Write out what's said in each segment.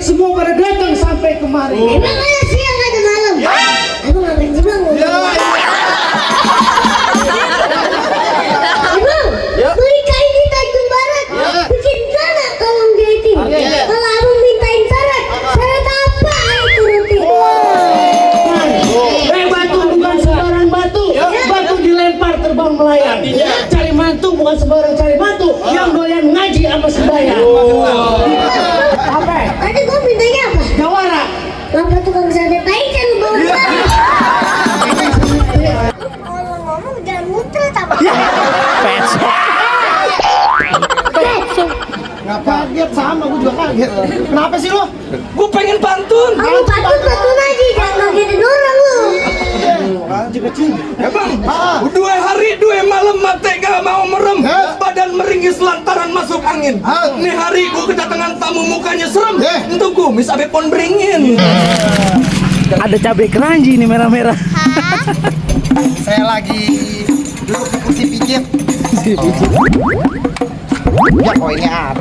semua pada datang sampai kemari. Emang ada siang ada malam? Aku nggak benci bang. Bang, mereka ini Tanjung Barat. Bikin sana tolong diaitin. Kalau abang mintain syarat apa? Ayo turutin. Batu bukan sembarang batu. Batu dilempar terbang melayang. Cari mantu bukan sembarang cari mantu. Yang doyan ngaji sama sembahyang. Apa? Tadi gua mintanya apa? Jawara. Bapak tukang sate taichan lu bawa kemari. Kalau ngomong jangan muter apa? Kaget sama, gue juga kaget. Kenapa sih lo? Gue pengen pantun. Kamu pantun aja, jangan ngagetin orang lu. Kecil. Ya bang, 2 hari 2 malam mate gak mau merem. Badan meringis lantaran masuk angin. Nih hari gue kedatangan tamu mukanya serem. Untuk kumis abe pon beringin. Ada cabai keranji nih merah-merah. Saya lagi duduk di kursi pijit. Ya koinnya apa?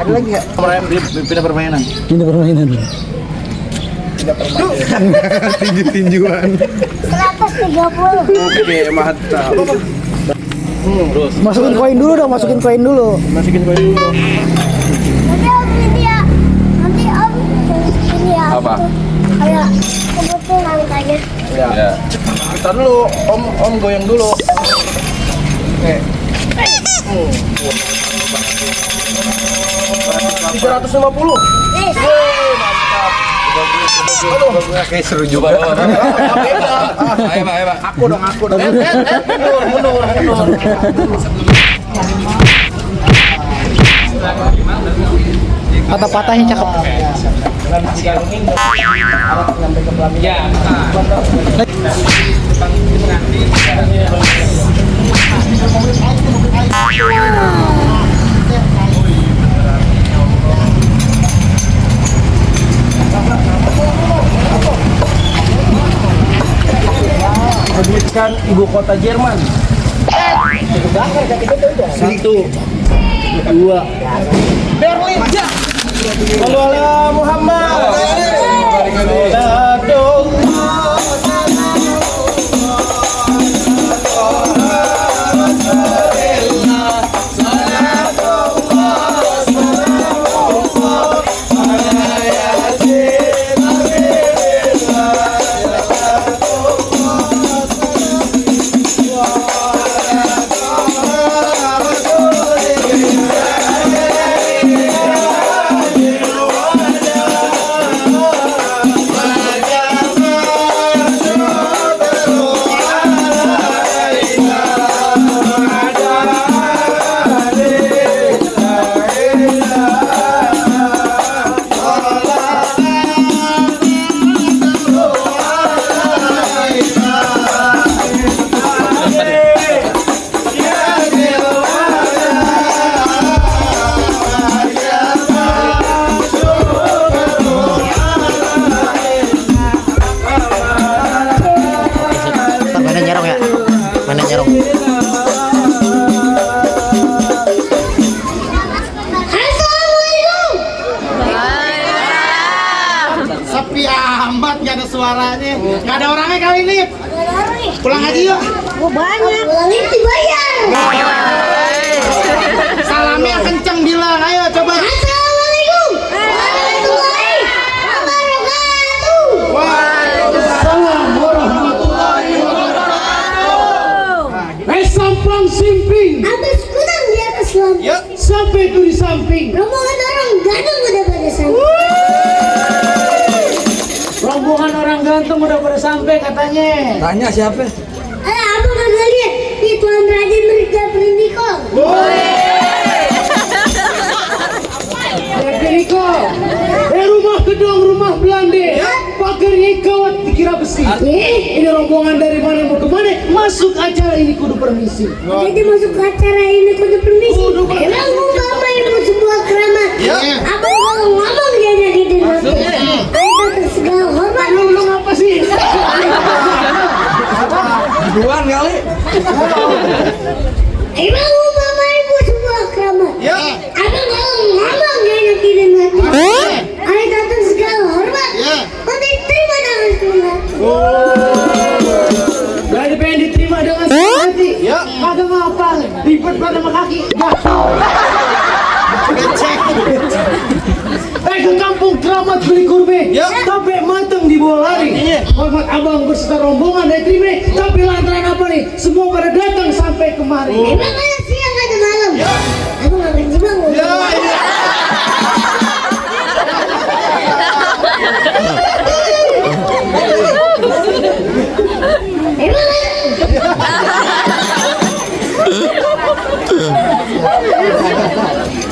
Ada lagi nggak? Pindah permainan. Tinju-tinjuan. 130. Oke, mantap. Terus Masukin koin dulu dong, masukin koin dulu. Nanti om ini ya. Nanti om ini ya. Apa? Kayak kebetulan aja. Ya. Kita dulu, om goyang dulu. Oke. 350. Aduh, kayak seru juga. Ayo, Pak. Aku dong. Mundur. Patah-patahnya cakep. Ya, sebutkan ibu kota Jerman. 1, 2, Berlin. Ya. Sallallahu Muhammad. Sepi amat, nggak ada suaranya. Nggak ada orangnya kali ini. Pulang aja yuk. Gua banyak. Pulang itu bayar. Salamnya kenceng bilang. Ayo coba. Assalamualaikum. Warahmatullahi wabarakatuh. Waalaikumsalam warahmatullahi wabarakatuh. Sampang simping. Abis kudang di atas lampu. Sampai itu di samping. Rombongan orang gadang udah pada sampai. Rombongan orang gantung udah pada sampai katanya. Tanya siapa? Abang kagak lihat di Tuan Raja Mereka Perniko. Niko, rumah gedung, rumah Belanda. Pagarnya kawat dikira besi. Ini rombongan dari mana mau kemana? Masuk acara ini kudu permisi. Jadi masuk ke acara ini kudu permisi. Emang Mama ilmu sebuah keramat. Abang kalau ngomong dia nyakitin hati. Ayo tersegala hormat. Lu ngapa sih? Duluan kali. Emang Mama ilmu sebuah keramat. Abang kalau ngomong dia nyakitin hati. tamat beli kurme, Ya. tapi mateng di bola lari. Hormat abang berserta rombongan dari Trime, tapi lantaran apa nih? Semua pada datang sampai kemari. Emang ada siang ada malam? Abang nggak berhenti bangun. Emang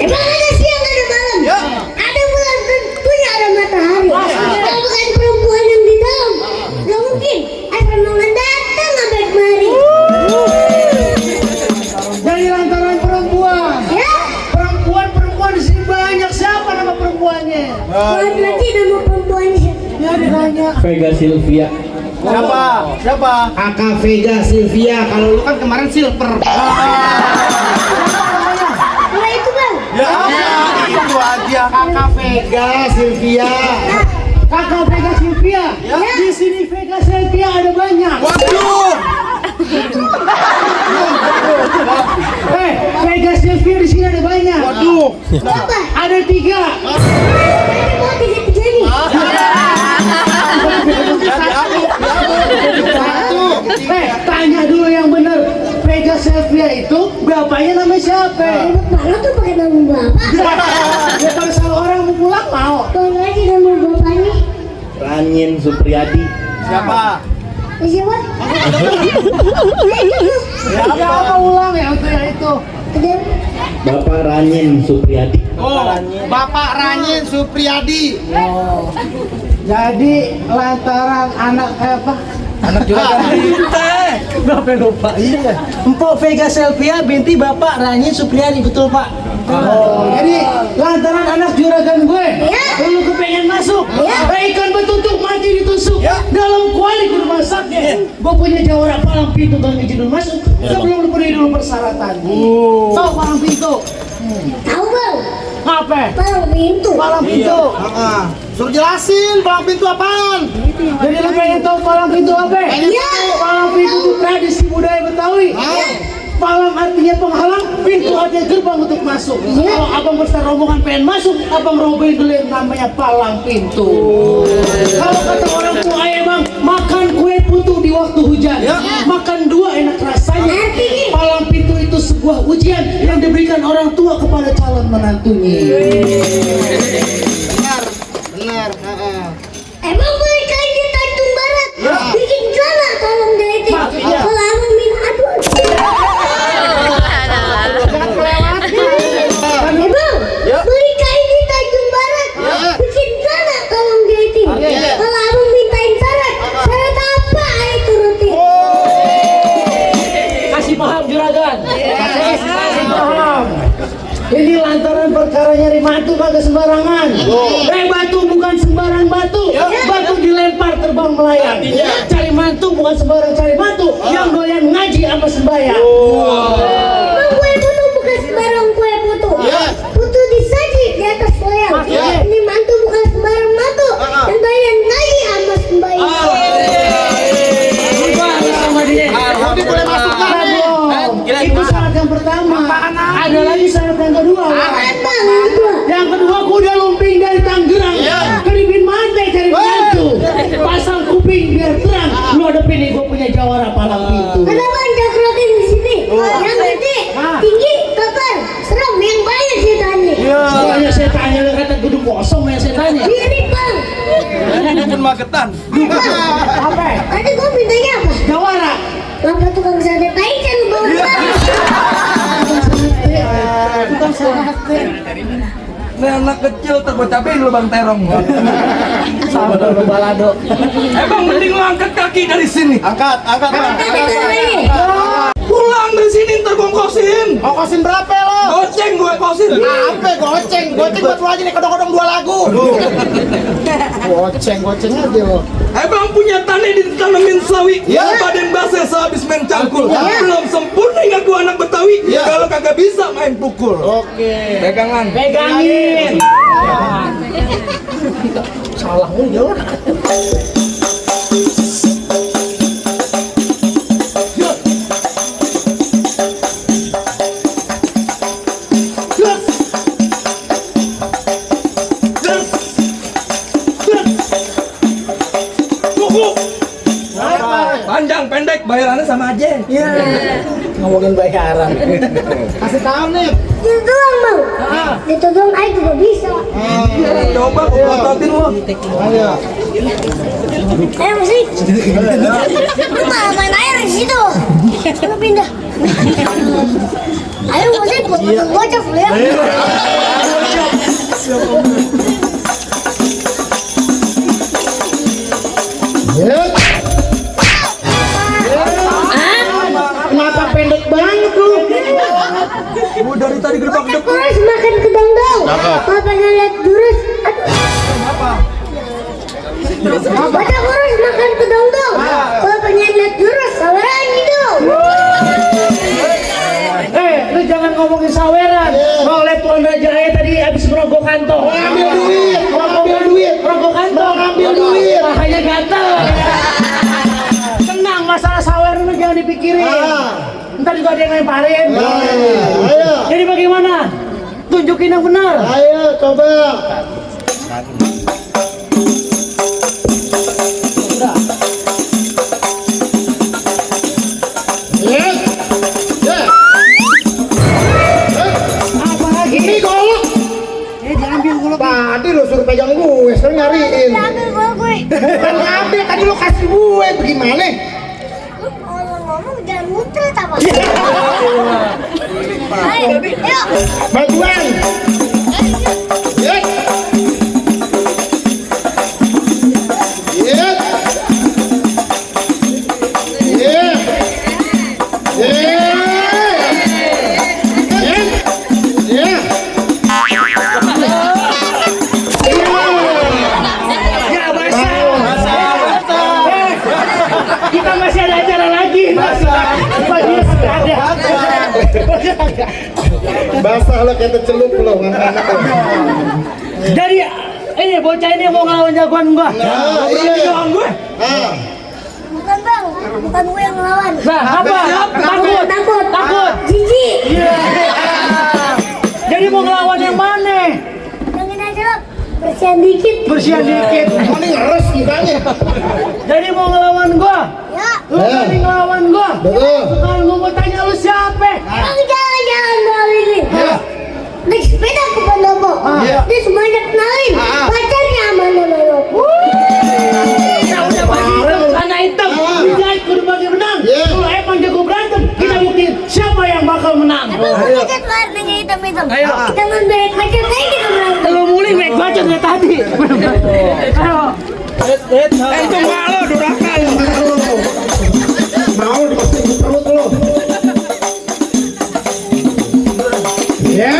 Emang ada siang ada malam? Ada bulan tentunya ada matahari. Kalau bukan perempuan yang di dalam, nggak mungkin akan datang sampai kemari. Jadi lantaran perempuan. Ya, Perempuan di sini banyak. Siapa nama perempuannya? berarti nama perempuannya. Ya ditanya. Vega Sylvia. Siapa? Kakak Vega Sylvia. Kalau lu kan kemarin silver. Nah itu bang. Itu aja. Kakak Vega Sylvia. Kakak Vega Sylvia. Di sini Vega Sylvia ada banyak. Waduh. Vega Sylvia di sini ada banyak. Waduh. Apa? Ada 3. Berarti mau tiga nih. Tanya dulu yang benar. Vega Sylvia itu bapaknya namanya siapa? Malah tuh pakai nama bapak. Ya kalau salah orang mau pulang mau. Tolong lagi nama bapaknya. Ranyin Supriyadi. Siapa? Siapa? Ya apa ulang ya itu. Ada Bapak Ranyin Supriyadi. Bapak Ranyin Supriyadi. Jadi lantaran anak apa? Anak juragan Bapak lupa. Iya. Empok Vega Sylvia binti Bapak Ranyin Supriyadi, betul Pak? Jadi lantaran anak juragan gue, lu kepengen masuk, ikan betutuk mati ditusuk, dalam kuali kudu masaknya. Gue punya jawara palang pintu bang izin dulu masuk, sebelum lu penuhi dulu persyaratan. Tahu palang pintu? tahu bang? Apa? Palang pintu. Palang pintu. Suruh jelasin palang pintu apaan? Jadi lu pengen tahu palang pintu apa? Iya. Palang pintu itu tradisi budaya Betawi. Palang artinya penghalang, pintu artinya gerbang untuk masuk. Kalau abang beserta rombongan pengen masuk, abang robohin dulu yang namanya palang pintu. Kalau kata orang tua ayah bang, makan kue putu di waktu hujan, makan 2 enak rasanya. Palang pintu itu sebuah ujian yang diberikan orang tua kepada calon menantunya. Benar. Emang mereka ini Tanjung Barat bikin drama tolong deh. Kalau abang minta aduh. Emang mereka ini Tanjung Barat bikin drama tolong deh. Kalau abang mintain syarat apa ayo turutin. Kasih paham juragan. Kasih paham. Ini lantaran perkara nyari batu kagak sembarangan. Batu bukan sembarang batu. Batu dilempar terbang melayang. Cari mantu bukan sembarang cari batu. Yang doyan ngaji sama sembahyang. Emang kue putu bukan sembarang kue putu. Putu disaji di atas loyang. Ini mantu bukan sembarang mantu. Dan bayan ngaji sama sembahyang. Gimana sama dia? Jadi boleh masuk kan? Itu syarat yang pertama. Ada lagi syarat yang kedua. Apaan bang yang kedua? Yang kedua kuda lumping dari Tangerang. Keripin mate cari mantu. Pasang kuping biar terang. Lu hadapin nih gue punya jawara palang pintu. Kenapa jakrotin di sini? Yang gede, tinggi, kekar, serem, yang banyak setannya. Soalnya saya tanya lu kata gedung kosong yang saya tanya. Mirip bang. Dukun Magetan. Apa? Tadi gua mintanya apa? Jawara. Bapak tukang sate taichan bawa bang. Bukan sate. Ini anak kecil tergocapi dulu Bang Terong. Sama dulu balado. Bang mending lu angkat kaki dari sini. Angkat. Pulang dari sini ntar gua kosin. Kosin berapa lo? Goceng gue kosin. Apa goceng buat lu aja nih kodok-kodok 2 lagu. Goceng aja lo. Bang punya tanah ditanemin sawi. Badan basah sehabis main cangkul. Belum sempurna ngaku anak Betawi. Kalau kagak bisa main pukul. Oke. Pegangan. Pegangin. Salah mulu. sama aja. Iya. Ngomongin bayaran. Kasih tahu nih. Itu doang bang. Itu doang aja juga bisa. Coba aku ototin lo. Ayo. Ayo musik. Lu malah main air di situ. Lu pindah. Ayo musik buat bocah lu ya. Kenapa pendek banget lu? Gua dari tadi gerbang Bocah kurus makan kedong-dong. Kalau pengen lihat jurus. Bocah kurus makan kedong-dong. Kalau pengen lihat jurus, sabaran gitu. Lu jangan ngomongin saweran. Mau lihat Tuan Raja Ayah tadi habis merogok kantong. Ngambil duit, mau ngambil duit. Merogok kantong. Ngambil duit. Makanya gatel. Tenang, masalah saweran lu jangan dipikirin. Ntar juga ada yang lemparin. Ayo. Jadi bagaimana? Tunjukin yang benar. Ayo coba. Apa lagi? Ini golok. Diambil gula. Tadi lo suruh pegang gue, sekarang nyariin. Ambil gua gue. Kan ngambil, tadi lo kasih gue, bagaimana? Kalau ngomong jangan muter apa? Ayo, yuk. Bajuan. Yet. Yet. Yet. Yet. Ya basah. Kita masih ada acara lagi. Masih ada. Basah lo kayak tercelup lo anak-anak. Jadi ini bocah ini mau ngelawan jagoan gua. Nah, Berarti iya. doang gue. Ah. Bukan bang, bukan gue yang ngelawan. Nah, apa? Takut. Takut. Jijik. Iya. Jadi mau ngelawan yang mana? Yang ini aja lah. Bersihan dikit. Bersihan dikit. Oh, ini ngeres mukanya. Jadi mau ngelawan gua? Ya. Lu berani ngelawan gua? Betul. Kalau gua mau tanya lu siapa? Bang jangan bawa ini. Naik sepeda ke Pendopo. Dia semuanya kenalin. Pacarnya mana lo? Ya udah bagi anak hitam. Dijahit kudu bagi menang. Iya. Kalau emang jago berantem, kita buktiin siapa yang bakal menang. Emang pacar warnanya hitam-hitam. Ayo. Kita membeli pacar kayak gitu berantem. Lu mulai naik bacot dari tadi. Ayo. Itu malu durhaka lu. Mau dimasukin ke perut lo. Ya.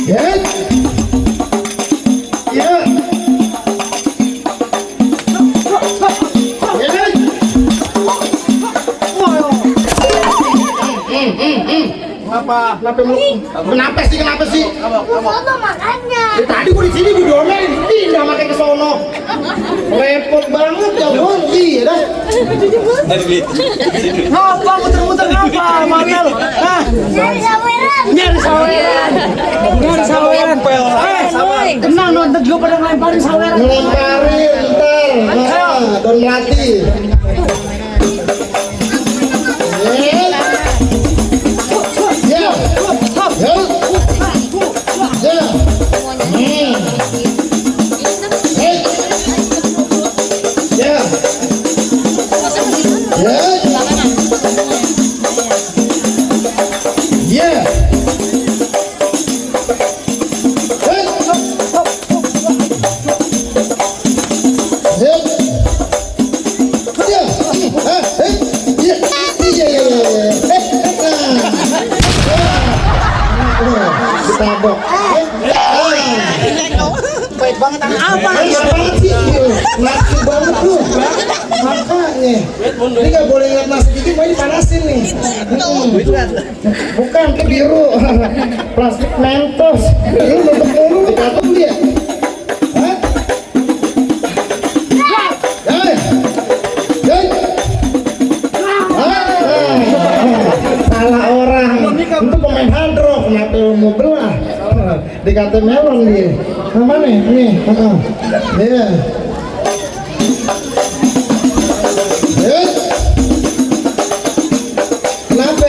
Ya. Ya. Kenapa sih? Apa makannya? Dari tadi gua di sini gua diomelin, pindah makai ke sono. Repot banget ya, Bang. Iya dah. Ngapa muter-muter ngapa? Mantel. Hah? Nyari saweran. Nyari saweran. Nyari saweran. Tenang nonton juga pada ngelemparin saweran. Ngelemparin ntar. Nah, Don Melati. Ya. Ya. Ya. Ya. Ya. Ya. Ya. Ditabok. Baik banget anak apa? Baik banget sih. Nasi banget tuh. Makanya. Ini nggak boleh ngeliat nasi dikit, mau dipanasin nih. Bukan, ke biru. Plastik Mentos. Ini bentuk mulu, dikatung dia. Hah? Hei. Hei. Salah orang. Itu pemain hard rock, kenapa lu mau belah? dikata melon nih. Mana nih? Nih. Iya. Kenapa?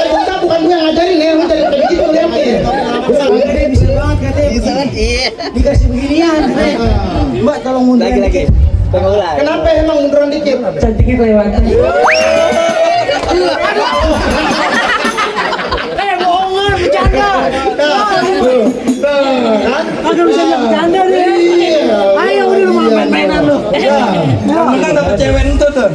Kita bukan gue yang ngajarin ya, lu dari begitu lihat nih. Katanya bisa banget katanya. Dikasih beginian. Mbak tolong mundur lagi. Kenapa emang munduran dikit? Cantiknya kelewatan. Bohongan, bercanda. Agak bisa bercanda deh. Ayo udah lu mau main-mainan lu. Yang menang dapet cewek itu tuh.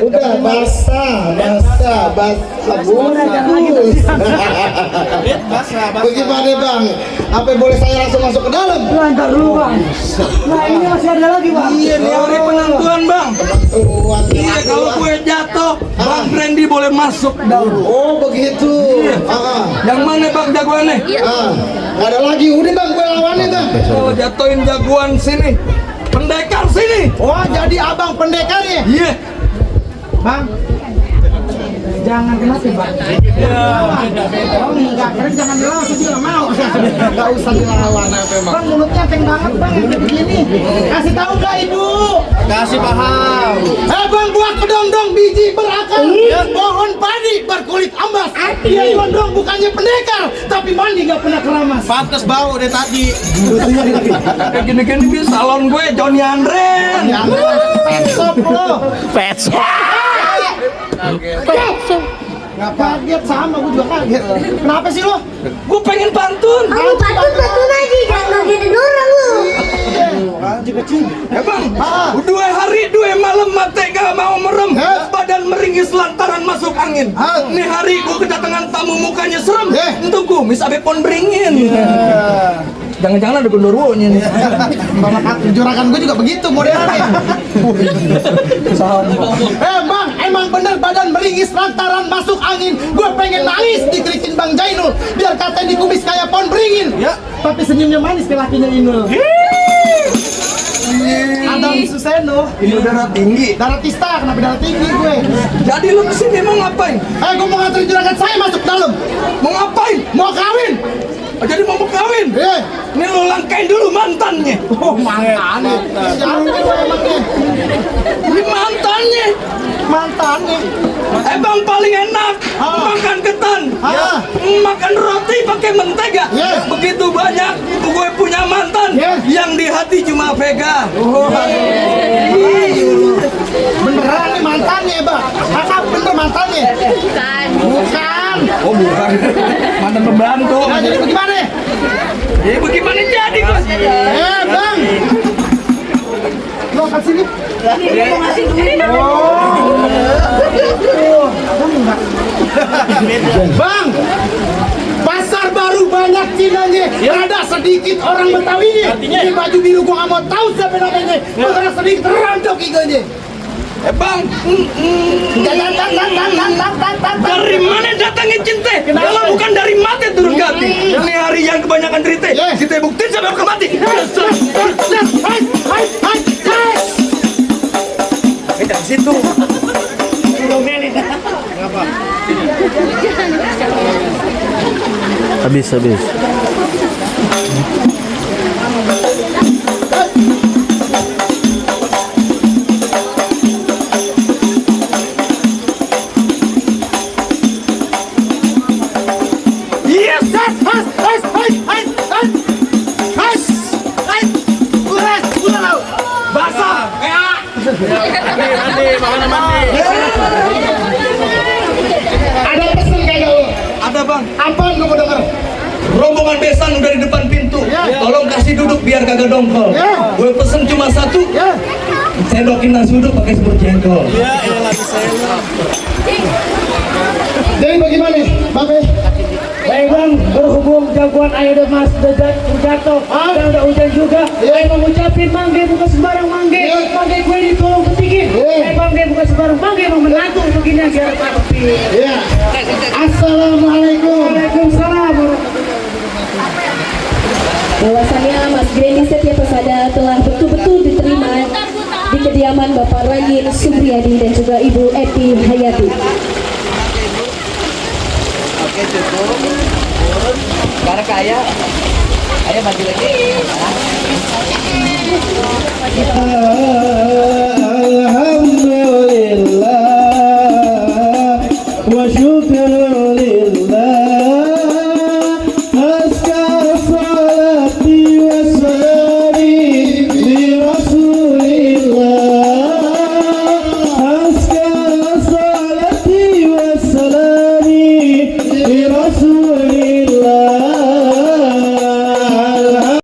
Udah basah. Bagaimana bang? Apa boleh saya langsung masuk ke dalam? Lantar dulu bang. Nah ini masih ada lagi bang. Iya nih hari penentuan bang. Iya kalau gue jatuh, Bang Randy boleh masuk dalam. Oh begitu. Yang mana bang jagoannya? Nggak ada lagi. Udah bang, gue lawannya bang. Oh jatuhin jagoan sini. Pendekar sini. Oh jadi abang pendekarnya? Iya. Bang, Jangan kenapa bang. oh enggak keren, jangan dilawan, saya juga mau. Enggak usah dilawan. Bang mulutnya teng banget bang, yang kayak begini. Kasih tahu nggak ibu? Kasih paham. Bang, buah kedondong biji berakar, pohon padi berkulit ambas. Dia gondong bukannya pendekar, tapi mandi nggak pernah keramas. Pantes bau dari tadi. Kayak gini-gini bisa salon gue Johnny Andren. Pet shop lo. Nggak kaget, sama gue juga kaget. Kenapa sih lo? Gue pengen pantun. Kamu pantun aja, jangan ngagetin orang lu. Ya bang, dua hari dua malam mate gak mau merem, badan meringis lantaran masuk angin. Nih hari gue kedatangan tamu mukanya serem, untuk kumis abe pon beringin. Jangan-jangan ada gondorwonya nih. Juragan gue juga begitu modelnya. Bang, emang bener badan meringis lantaran masuk angin. Gue pengen nangis dikerikin Bang Jainul, biar katanya dikumis kayak pohon beringin. Tapi senyumnya manis ke lakinya Inul. Adam Suseno. Ini darah tinggi. Darah tista, kenapa darah tinggi gue? Jadi lu kesini mau ngapain? Gue mau nganterin juragan saya masuk dalam. Mau ngapain? Mau kawin. Oh, jadi mau kawin? Ini lu langkain dulu mantannya. Oh mantannya. Siapa lo emangnya? Ini mantannya. Mantannya. Bang paling enak makan ketan, makan roti pakai mentega. Begitu banyak gue punya mantan, yang di hati cuma Vega. Beneran nih mantannya, Bang? Kakak bener mantannya? Bukan. Oh bukan, mantan pembantu. Nah jadi bagaimana? Ya bagaimana jadi bos? Bang, lo kasih sini. Mau ngasih duit. Bang, pasar baru banyak Cinanya, ada sedikit orang Betawinya. Ini baju biru gua nggak mau tahu siapa namanya. Ada sedikit rantok iganya. Bang, dari mana datangnya cinta? Kalau bukan dari mati turun ke hati. Ini hari yang kebanyakan cerita. Kita buktiin sampai aku mati. Dari situ. Habis. Ada pesan kayak lo? Ada bang. Apaan lu mau denger? Rombongan besan udah di depan pintu. Tolong kasih duduk biar kagak dongkol. Gue pesen cuma satu. Sendokin nasi uduk pakai semur jengkol. Jadi bagaimana, Babe? Baik bang, berhubung jagoan ayo udah mas jatuh dan udah hujan juga. Saya mau ngucapin mangge bukan sembarang mangge. Mangge gue ditolong petikin. Mangge bukan sembarang mangge, mau menantu begini aja. Iya. Assalamualaikum. Waalaikumsalam. Bahwasannya Mas Greni Setia Persada telah betul-betul diterima di kediaman Bapak Rajin Supriyadi dan juga Ibu Eti Hayati. Oke, cukup. Sekarang ke ayah. Ayah maju lagi.